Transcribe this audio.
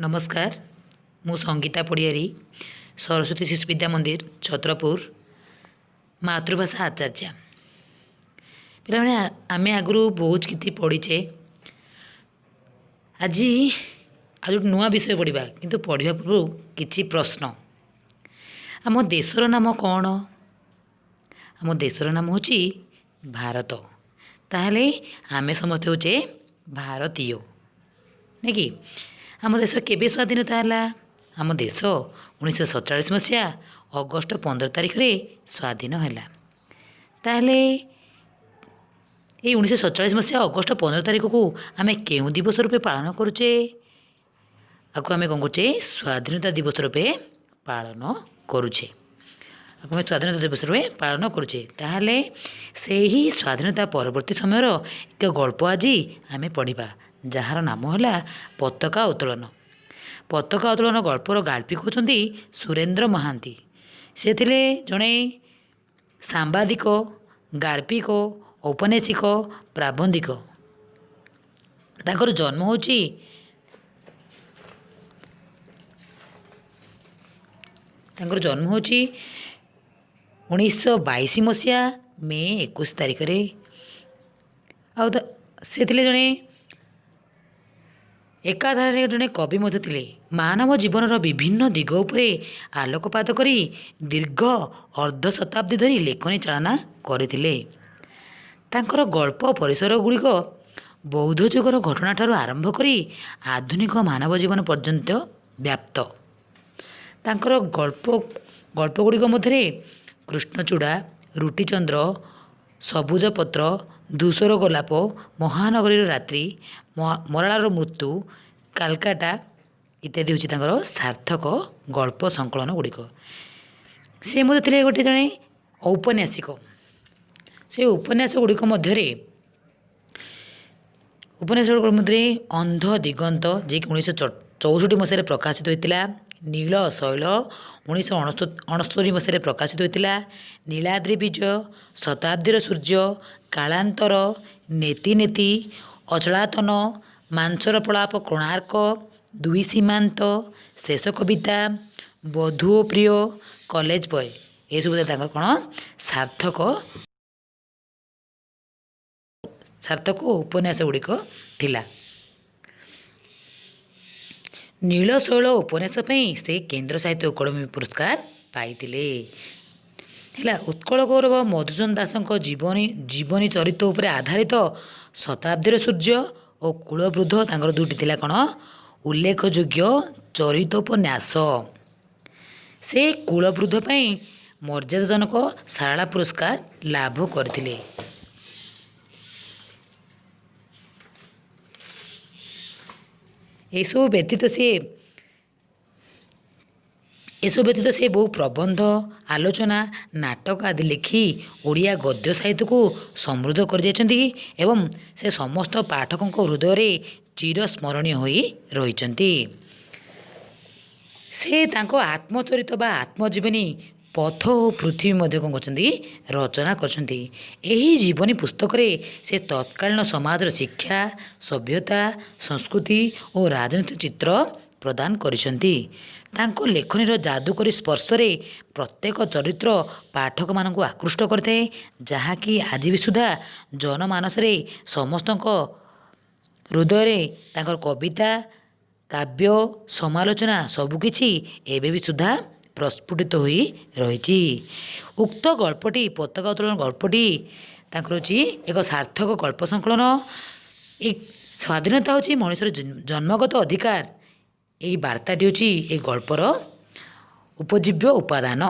ନମସ୍କାର, ମୁଁ ସଙ୍ଗୀତା ପଡ଼ିଆରୀ, ସରସ୍ୱତୀ ଶିଶୁ ବିଦ୍ୟା ମନ୍ଦିର, ଛତ୍ରପୁର, ମାତୃଭାଷା ଆଚାର୍ଯ୍ୟା। ପିଲାମାନେ, ଆମେ ଆଗରୁ ବହୁତ କିଛି ପଢ଼ିଛେ। ଆଜି ଆଉ ଗୋଟେ ନୂଆ ବିଷୟ ପଢ଼ିବା, କିନ୍ତୁ ପଢ଼ିବା ପୂର୍ବରୁ କିଛି ପ୍ରଶ୍ନ। ଆମ ଦେଶର ନାମ କ'ଣ? ଆମ ଦେଶର ନାମ ହେଉଛି ଭାରତ। ତାହେଲେ ଆମେ ସମସ୍ତେ ହେଉଛେ ଭାରତୀୟ, ନାଇଁ କି? ଆମ ଦେଶ କେବେ ସ୍ୱାଧୀନତା ହେଲା? ଆମ ଦେଶ 1947 ମସିହା ଅଗଷ୍ଟ 15 ତାରିଖରେ ସ୍ୱାଧୀନ ହେଲା। ତାହେଲେ ଏଇ 1947 ମସିହା ଅଗଷ୍ଟ 15 ତାରିଖକୁ ଆମେ କେଉଁ ଦିବସ ରୂପେ ପାଳନ କରୁଛେ? ଆକୁ ଆମେ କ'ଣ କରୁଛେ? ସ୍ୱାଧୀନତା ଦିବସ ରୂପେ ପାଳନ କରୁଛେ। ଆକୁ ଆମେ ସ୍ୱାଧୀନତା ଦିବସ ରୂପେ ପାଳନ କରୁଛେ। ତାହେଲେ ସେହି ସ୍ୱାଧୀନତା ପରବର୍ତ୍ତୀ ସମୟର ଏକ ଗଳ୍ପ ଆଜି ଆମେ ପଢ଼ିବା, ଯାହାର ନାମ ହେଲା ପତାକା ଉତ୍ତୋଳନ। ପତାକା ଉତ୍ତୋଳନ ଗଳ୍ପର ଗାଳ୍ପିକ ହେଉଛନ୍ତି ସୁରେନ୍ଦ୍ର ମହାନ୍ତି। ସେ ଥିଲେ ଜଣେ ସାମ୍ବାଦିକ, ଗାଳ୍ପିକ, ଔପନ୍ୟାସିକ, ପ୍ରାବନ୍ଧିକ। ତାଙ୍କର ଜନ୍ମ ହେଉଛି 1922 ମସିହା ମେ 21 ତାରିଖରେ। ଆଉ ସେ ଥିଲେ ଜଣେ ଏକାଧାରରେ ଜଣେ କବି ମଧ୍ୟ ଥିଲେ। ମାନବ ଜୀବନର ବିଭିନ୍ନ ଦିଗ ଉପରେ ଆଲୋକପାତ କରି ଦୀର୍ଘ ଅର୍ଦ୍ଧ ଶତାବ୍ଦୀ ଧରି ଲେଖନୀ ଚାଳନା କରିଥିଲେ। ତାଙ୍କର ଗଳ୍ପ ପରିସର ଗୁଡ଼ିକ ବୌଦ୍ଧ ଯୁଗର ଘଟଣାଠାରୁ ଆରମ୍ଭ କରି ଆଧୁନିକ ମାନବ ଜୀବନ ପର୍ଯ୍ୟନ୍ତ ବ୍ୟାପ୍ତ। ତାଙ୍କର ଗଳ୍ପ ଗୁଡ଼ିକ ମଧ୍ୟରେ କୃଷ୍ଣଚୂଡ଼ା, ରୁଟିଚନ୍ଦ୍ର, ସବୁଜ ପତ୍ର, ଧୂସର ଗୋଲାପ, ମହାନଗରୀର ରାତ୍ରି, ମରାଳର ମୃତ୍ୟୁ, କାଲକାଟା ଇତ୍ୟାଦି ହେଉଛି ତାଙ୍କର ସାର୍ଥକ ଗଳ୍ପ ସଂକଳନ ଗୁଡ଼ିକ। ସେ ମଧ୍ୟ ଥିଲେ ଗୋଟେ ଜଣେ ଔପନ୍ୟାସିକ। ସେ ଉପନ୍ୟାସ ଗୁଡ଼ିକ ମଧ୍ୟରେ ଅନ୍ଧ ଦିଗନ୍ତ, ଯିଏକି 1964 ମସିହାରେ ପ୍ରକାଶିତ ହୋଇଥିଲା। ନୀଳ ଶୈଳ 1969 ମସିହାରେ ପ୍ରକାଶିତ ହୋଇଥିଲା। ନୀଳାଦ୍ରି ବିଜୟ, ଶତାବ୍ଦୀର ସୂର୍ଯ୍ୟ, କାଳାନ୍ତର, ନେତି ନେତି, ଅଚଳାତନ, ମାଂସର ପ୍ରଳାପ କୋଣାର୍କ, ଦୁଇ ସୀମାନ୍ତ, ଶେଷ କବିତା, ବଧୂ ଓ ପ୍ରିୟ, କଲେଜ ବୟ, ଏସବୁ ତାଙ୍କର କ'ଣ ସାର୍ଥକ ସାର୍ଥକ ଉପନ୍ୟାସ ଗୁଡ଼ିକ ଥିଲା। ନୀଳଶୈଳ ଉପନ୍ୟାସ ପାଇଁ ସେ କେନ୍ଦ୍ର ସାହିତ୍ୟ ଏକାଡେମୀ ପୁରସ୍କାର ପାଇଥିଲେ। ହେଲା, ଉତ୍କଳ ଗୌରବ ମଧୁସୂଦନ ଦାସଙ୍କ ଜୀବନୀ ଚରିତ୍ର ଉପରେ ଆଧାରିତ ଶତାବ୍ଦୀର ସୂର୍ଯ୍ୟ ଓ କୁଳବୃଦ୍ଧ ତାଙ୍କର ଦୁଇଟି ଥିଲା କ'ଣ ଉଲ୍ଲେଖଯୋଗ୍ୟ ଚରିତୋପନ୍ୟାସ। ସେ କୁଳବୃଦ୍ଧ ପାଇଁ ମର୍ଯ୍ୟାଦାଜନକ ସାରଳା ପୁରସ୍କାର ଲାଭ କରିଥିଲେ। ଏସବୁ ବ୍ୟତୀତ ସେ ବହୁ ପ୍ରବନ୍ଧ, ଆଲୋଚନା, ନାଟକ ଆଦି ଲେଖି ଓଡ଼ିଆ ଗଦ୍ୟ ସାହିତ୍ୟକୁ ସମୃଦ୍ଧ କରିଯାଇଛନ୍ତି ଏବଂ ସେ ସମସ୍ତ ପାଠକଙ୍କ ହୃଦୟରେ ଚିରସ୍ମରଣୀୟ ହୋଇ ରହିଛନ୍ତି। ସେ ତାଙ୍କ ଆତ୍ମଚରିତ ବା ଆତ୍ମଜୀବନୀ ପଥ ଓ ପୃଥିବୀ ମଧ୍ୟ କ'ଣ କରିଛନ୍ତି? ରଚନା କରିଛନ୍ତି। ଏହି ଜୀବନୀ ପୁସ୍ତକରେ ସେ ତତ୍କାଳୀନ ସମାଜର ଶିକ୍ଷା, ସଭ୍ୟତା, ସଂସ୍କୃତି ଓ ରାଜନୈତିକ ଚିତ୍ର ପ୍ରଦାନ କରିଛନ୍ତି। ତାଙ୍କ ଲେଖନୀର ଯାଦୁକରୀ ସ୍ପର୍ଶରେ ପ୍ରତ୍ୟେକ ଚରିତ୍ର ପାଠକମାନଙ୍କୁ ଆକୃଷ୍ଟ କରିଥାଏ, ଯାହାକି ଆଜି ବି ସୁଦ୍ଧା ଜନମାନସରେ ସମସ୍ତଙ୍କ ହୃଦୟରେ ତାଙ୍କର କବିତା, କାବ୍ୟ, ସମାଲୋଚନା ସବୁକିଛି ଏବେ ବି ସୁଦ୍ଧା ପ୍ରସ୍ଫୁଟିତ ହୋଇ ରହିଛି। ଉକ୍ତ ଗଳ୍ପଟି, ପତାକା ଉତ୍ତୋଳନ ଗଳ୍ପଟି ତାଙ୍କର ହେଉଛି ଏକ ସାର୍ଥକ ଗଳ୍ପ ସଂକଳନ। ଏ ସ୍ୱାଧୀନତା ହେଉଛି ମଣିଷର ଜନ୍ମଗତ ଅଧିକାର, ଏହି ବାର୍ତ୍ତାଟି ହେଉଛି ଏହି ଗଳ୍ପର ଉପଜୀବ୍ୟ ଉପାଦାନ।